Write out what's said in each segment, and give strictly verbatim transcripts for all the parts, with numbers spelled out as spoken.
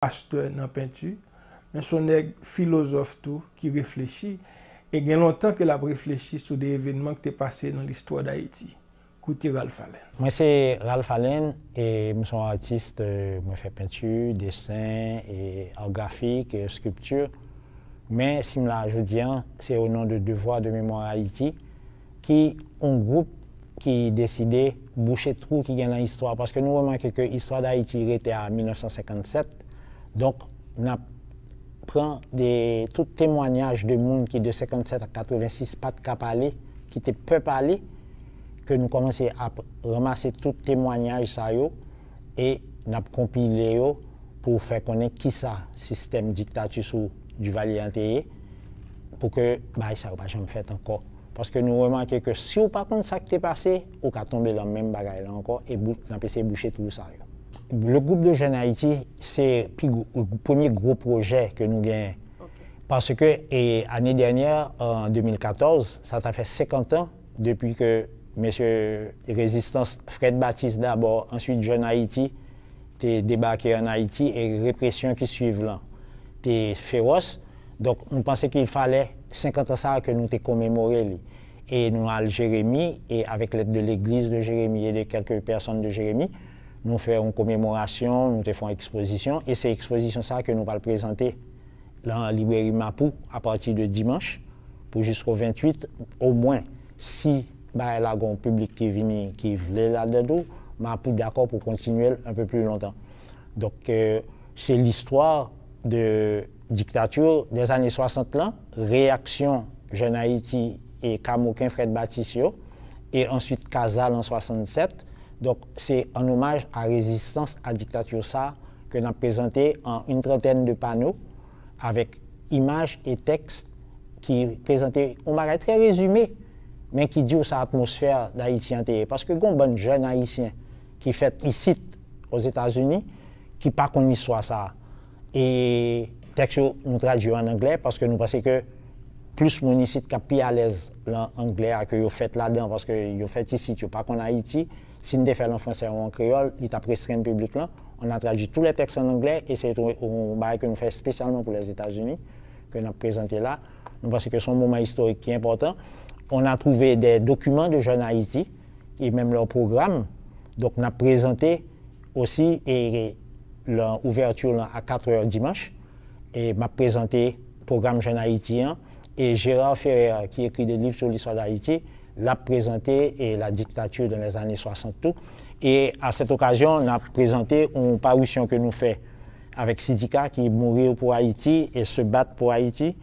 pastè nan penti, men se yon nèg filozòf tou ki reflechi, e gen lontan ke l ap reflechi sou de evènman ki te pase nan listwa Dayiti. Koute Ralph Allen. Mwen se Ralph Allen, e m se yon atis, e, mwen fè penti, desen, e art grafik, e skilpti. Men si m la jodi an, se o non de Devoir de Mémoire Haïti, ki yon gwoup ki deside bouche twou ki gen nan istwa, paske nou remake ke istwa Dayiti rete a mil nèf san senkannsèt. Donk, n ap pran de, tout temwanyaj de moun ki de senkannsèt a katrevensis pa t ka pale, ki te pè pale, ke nou kòmanse ap ranmase tout temwanyaj sa yo, e n ap konpile yo pou fè konnen kisa sistèm diktati sou Duvalier an te ye, pou ke bagay sa yo pa janm fèt ankò. Paske nou remake ke si w pa konn sa k te pase, ou ka tonbe lan menm bagay la ankò, e bout, n ap eseye bouche twou sa yo. Le groupe de jeunes Haïti, se pi gwo, premye gwo pwojè ke nou genyen. Paske, e, ane dènyè, an de mil katòz, sa ta fè senkant an depi ke mesye rezistans Fred Baptiste dabò, answit Jeunes Haïti, te debake an Ayiti e represyon ki swiv lan te fewòs. Donk, nou panse ke il falè senkant an sa a ke nou te komemore li. E nou al Jeremi, e avèk lèd de legliz de Jeremi e de kèlke pèsonn de Jeremi, nou fè yon komemorasyon, nou te fè yon ekspozisyon, e se ekspozisyon sa a ke nou pral prezante lan libreri Mapou apati de dimanch pou jisko venntuit, omwen, si bagay la gen yon piblik ki vini, ki vle ladan tou, Mapou dakò pou kontinye l un peu plus longtemps. Donk, e, se listwa de diktati dèzane swasant lan, reyaksyon Jeunes Haïti e Kamoken Fred Baptiste yo, e answit Kazal an swasannsèt. Donk, se an omaj a rezistans a diktati sa ke n ap prezante an une trentaine de pano avèk imaj e tèks ki prezante yon bagay trè rezime, men ki di w sa atmosfè Dayiti an te ye. Paske gen yon bann jèn ayisyen ki fèt isit, Ozetazini, ki pa konn istwa sa a. E tèks yo, nou tradui yo an anglè, paske nou panse ke plis moun isit k ap pi alèz lan anglè a ke yo fèt ladan, paske yo fèt isit, yo pa konn Ayiti. Si n te fè l an fransè ou an kreyòl, li t ap restrenn piblik lan. On a traduit tous les textes en anglais, e se yon bagay ke nou fè espesyalman pou Lèzetazini, ke n ap prezante la. Nou panse ke se yon moman istorik ki enpòtan. On a trouvé des documents de Jeunes Haïti, et même leur programme. Donk, n ap prezante osi, e, lan ouvèti lan a katrè dimanch. E m ap prezante pwogram Jeunes Haïti an. E Gérard Ferrer, ki ekri de liv sou listwa Dayiti, l ap prezante, e, La dictature dans les années soixante tou. E a sèt okazyon, n ap prezante yon parisyon ke nou fè avèk Sidika, ki Mourir pour Haïti et Se battre pour Haïti,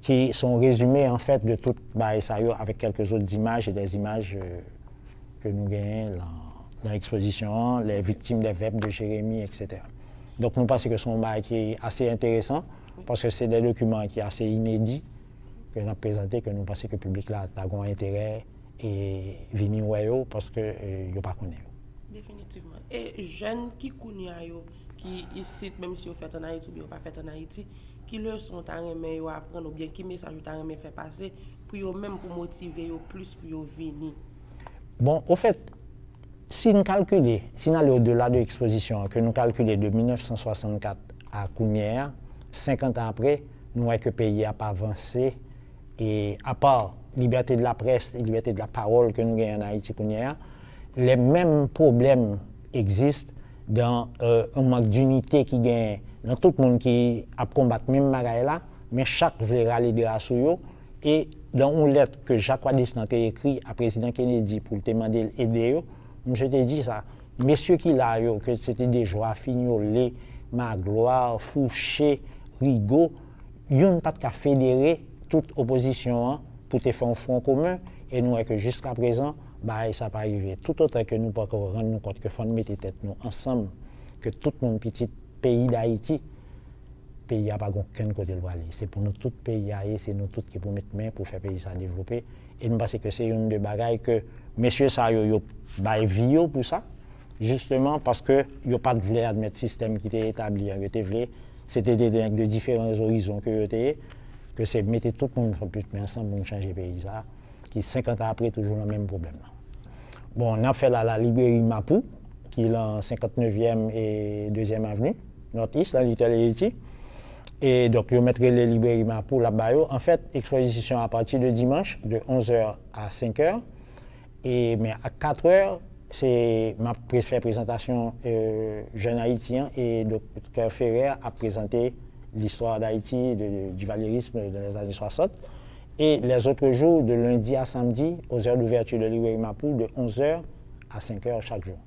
ki se yon rezime, an fèt, de tout bagay sa yo, avèk kèlke zòt imaj e dè imaj, e, ke nou genyen lan, lan ekspozisyon an, Les victimes des vêpres de Jérémie, et cetera. Donk, nou panse ke se yon bagay ki ase enteresan, paske se de dokiman ki ase inedi, ke n ap prezante, ke nou panse ke piblik la ta gen yon enterè e vini wè yo, paske, e, yo pa konnen yo. Definitivman. E jèn ki kounye a yo, ki isit, menm si yo fèt an Ayiti oubyen yo pa fèt an Ayiti, ki leson w ta renmen yo aprann oubyen ki mesaj ou ta renmen fè pase pou yo menm, pou motive yo plis pou yo vini? Bon, ofèt, si n kalkile, si n ale odela de ekspozisyon an, ke nou kalkile de mil nèf san swasannkat a kounye a, senkant an apre, nou wè ke peyi a pa vanse, e apa libète de la près, libète de la pawòl ke nou genyen an Ayiti kounye a, les mêmes problèmes existent dans, euh, un manque d'unité ki genyen nan tout moun ki ap konbat menm bagay la, men chak vle rale dra sou yo. E dan yon lèt ke Jacques Wadestan te ekri a prezidan Kennedy pou l te mande l ede yo, misye te di sa, mesye ki la yo, ke se te de Joachim Fignolé, Magloire, Fouché, Rigaud, youn pa t ka federe tout opozisyon an pou te fè yon fwon komen, e nou wè ke jiskaprezan, bagay sa pa rive. Toutotan ke nou poko rann nou kont ke fò n mete tèt nou ansanm, ke tout moun pitit peyi Dayiti, peyi a pa gen okenn kote l prale. Se pou nou tout peyi a ye, se nou tout ki pou met men pou fè peyi sa devlope. E m panse ke se youn de bagay ke mesye sa yo, yo bay vi yo pou sa, jisteman paske yo pa t vle admèt sistèm ki te etabli an. Yo te vle, se te de nèg de diferan orizon ke yo te ye, ke se mete tout moun met men ansanm pou n chanje peyi sa, ki senkant an apre toujou nan menm pwoblèm nan. Bon, n ap fè l a la libreri Mapou, ki lan senkantnevyèm e dezyèm avni. Northeast, la, Little Haiti. E donk, yo mèt rele libreri Mapou, l ap ba yo. Anfèt, ekspozisyon a pati de dimanch, de onz è a senk è. E, men a kat è, se, m ap pre- fè prezantasyon, euh, Jeune Haïti an, e Doktè Ferrer ap prezante l'histoire d'Haïti, de, de, du valierisme dans les années soixante. Et les autres jours, de lundi à samedi, aux heures d'ouverture de librairie Mapou, de onz è a senk è chak jou.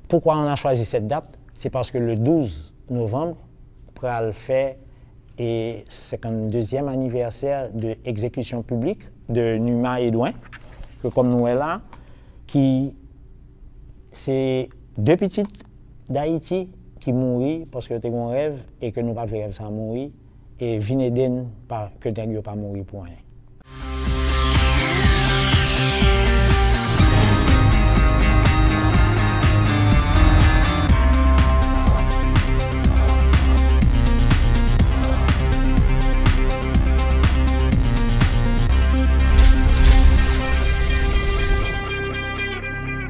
Pourquoi on a choisi cette date? C'est parce que le douze novembre, pral fè e senkanndeuzyèm anivèsè de egzekisyon piblik de Numa Edouin, ke kòm nou wè la, ki se de pitit Dayiti ki mouri paske yo te gen yon rèv e ke nou pa vle rèv sa a mouri, e vin ede n pa ke nèg yo pa mouri pou anyen.